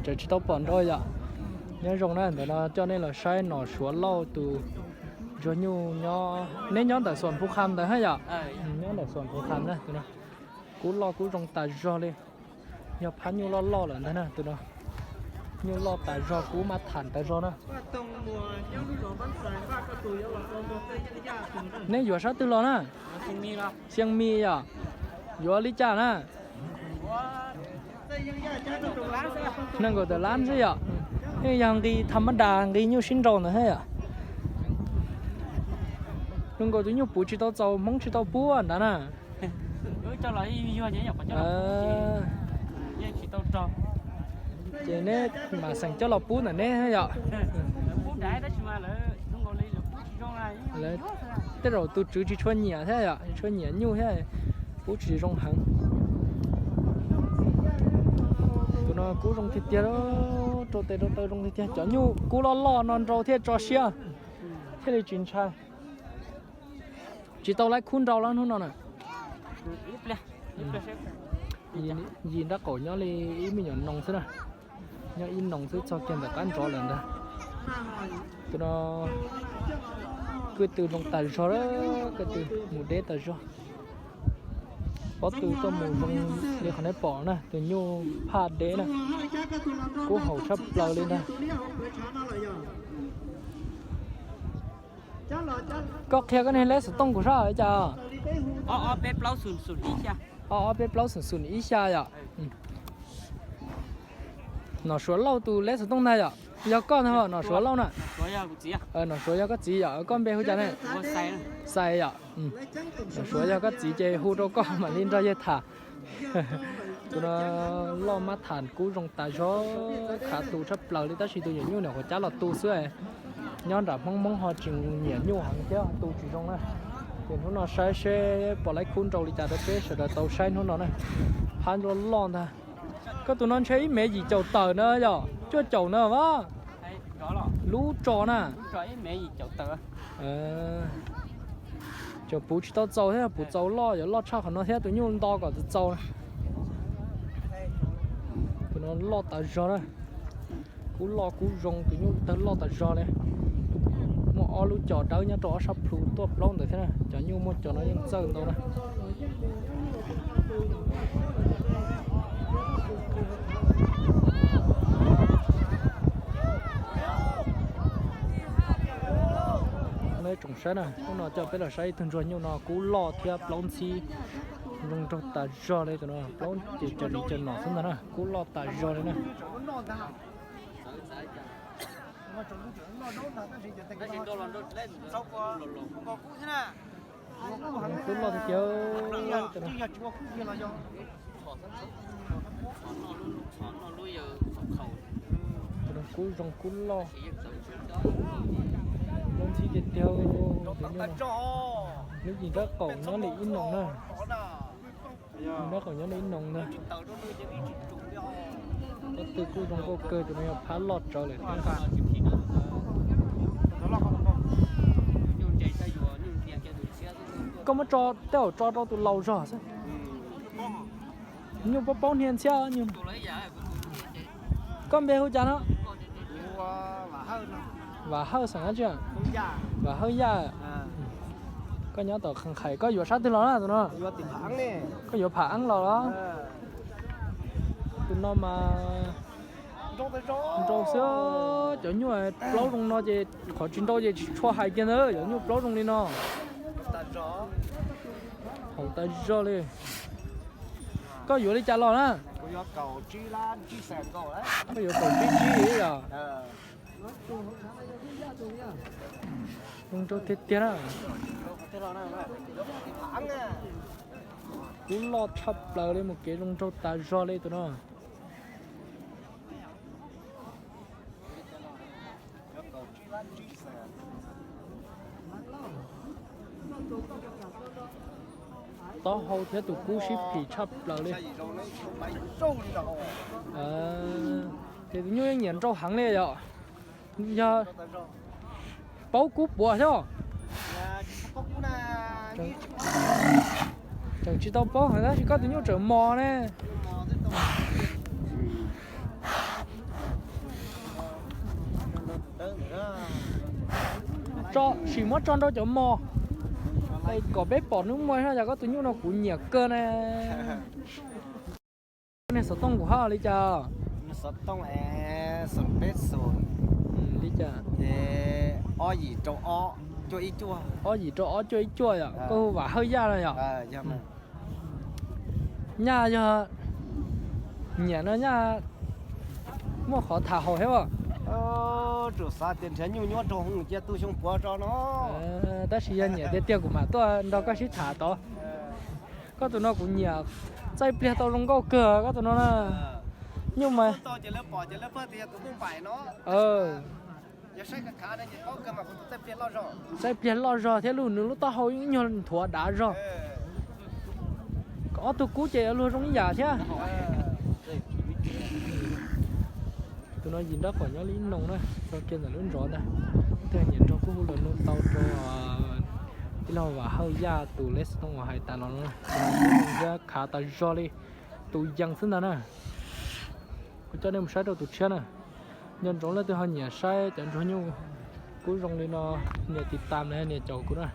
Tseem tsis tau pom nrau yom. Nyob zoo na, ntawm no coj nej los saib Nom Suav Lauj tus ntsuag nyuj nyob, neb nyob ntawm Xuam Phu Kham ntawd hab yom. Nyob ntawm Xuam Phu Kham na, tus no kub loj kub zoo tas zog li. Yog phab nyuj loj loj lawm ntag na, tus no nyuj loj tas zog, kub mab tham tas zog na. Neb yuav sab twg los na? Xiab Mis yom. Yuav li cas na? Nees nkaum tawm lab xwb yom. Yeej yog nqi tham mab das, nqi nyuj sib nraus ntawd thiab yom. Zoo nkaus tus nyuj puv tsis tau txaus, Hmoob tsis tau pub ntawd na. Ces neb mam xeem coj los pub ntawm neb yom. Lawv tej zaum tus tswv tsis tshua nyiam thiab yom, tsis tshua nyiam nyuj thiab, pub tsis zoo heev. Tus no kub zoo tiag tiag, rau tes rau taw zoo tiag tiag. Cov nyuj kub loj loj no nrau thiaj tso siab, thiaj li tsis ntshai. Tsis tau laib khub nrau lawm hnub no na. Yim nrab qaum nyob li ib me nyuam noos xwb na. Nyob ib noos xwb txog kiag ntawm qab ntsov lawm ntag. Tus no kwj tw zoo tas zog, kwj tw mus deb tas zog. Pob tw tuaj mus zoo li qhov nej pom na, tus nyuj phaj deb na, kub haum tshaj plaws li ntag. Koj qhia koj niag leb xov tooj kuv saib li cas? Ob ob peb plaub xoom xoom ib xya yom. Nom Suav Lauj tus leb xov tooj ntag yom. Yog koj ntag, Nom Suav Lauj na. Nom Suav yog koj txiv yom, koj npe hu cas ne? Xais yom. Nom Suav yog koj txiv ces hu rau koj mam li nrog yawg tham. Tus no loj mab tham kub zoo tas zog, khav tu tshaj plaws li, tab sis tus nyiam nyuj nyuam qhuav cab los tu xwb. Nyob nram Hmoob, Hmoob ho tsis nyiam nyuj heev thiab tu tsis zoo na. Ces hnub no saib seb puas laib khub nrau li cas rau peb sawv daws tau saib hnub no na. Phab loj loj ntag. Koj tus no ntshe ib mev yim caum tawm na yom, cuaj caum na as. Lub tso na. Tseem puv tsis tau txaus thiab, puv txaus loj yuav loj tshaj qhov no thiab, tus nyuj nto kom txaus txaus. Tus no loj tas zog na. Kub loj kub zoo, tus nyuj tawg loj tas zog li. Muaj ob lub cos dawb nyob rau ob sab plhu tuaj plaub ntawd thiab na, cov nyuj muaj cos no yeej txawj ntau na. Neb tsoom saib na, hnub no coj peb los saib ib tug ntsuag nyuj no kub loj thiab plaub ntxhib zoo nraug tas zog li, tus no plaub ces cov li cov nom xwb ntag na, kub loj tas zog li na. Kub loj tiag tiag. Kub zoo kub loj. Plaub ntxhib tiag tiag. Lub yim nrab qaum nyob li ib noos na. Nrab qaum nyob li ib noos ntag. Pob tw kuj zoo nkauj kawg, tus no yog phab loj tsawv lawm thiab. Koj muab tso tej zaum tso rau tus laus zog xwb. Nyuj paub paub hnia ntxhiab. Koj npe hu cas no? Vam Hawj xeem dab tsi? Vam Hawj Yaj. Koj nyob tom Kham Khais, koj yuav sab twg los na tus no? Koj yuav Pham Eeb los los? Tus no mas nrau xwb, cov nyuj plaub zoo no ces qhov tsis nrau ces tsis tshua hais kiag ntawd, cov nyuj plaub zoo li no. Haum tas zog li. Koj yuav li cas los na? Koj yuav kaum tsib tsib yom? Zoo nraug tiag tiag na. Kub loj tshaj plaws li, mus kev zoo nraug tas zog li tus no. Taub hau thiab tus kub sib phim tshaj plaws li. Ces tus nyuj yeej nyiam nrau heev li yom. Yog paub kub puav thiab. Tseem tsis tau paub heev tab sis koj tus nyuj tseem mos ne. Sim muab tso nrau cov mos kom peb pom hnub muaj zog. Yog koj tus nyuj no kuv nyiam kawg na. Niag xov tooj kuv hab li cas? Li cas? Ob yim rau ob cuaj ib cuaj yom, koj hu Vam Hawj Yaj no yom? Nyaj yog nyiam no nyaj muaj qhov tham haum thiab as. Tsuas xav tias nrhiav nyuj nyuab rau hoo cia tu xyoo puav tso no. Tab sis yog nyiam tiag tiag kuv mam tuaj nrog koj sib tham tod. Koj tus no kuv nyiam, txaij pliag tau zoo nkauj kawg koj tus no na. Nyuj mas txaij pliag loj zog thiab lub nws lub taub hau ib nyuag nthuav dav zog. Kom ob tug kub ces yuav luag zoo ib yam thiab. Tus no yim nrab phom nyob li ib noo na, txog kiag ntawm lub ntsov ntag. Tej nyiam nrog kuj hu lawv nug tau rau tij laug Vam Hawj Yaj tus lej xov tooj uas hais tas los no, thiab khav tas zog li, tus yees xwb ntag na. Kuv coj nej mus saib rau tus tshiab na. Nco ntsoov leej twg ho nyiam saib cov ntsuag nyuj kub zoo li no, nias tiv tam na, nias caum kuv na.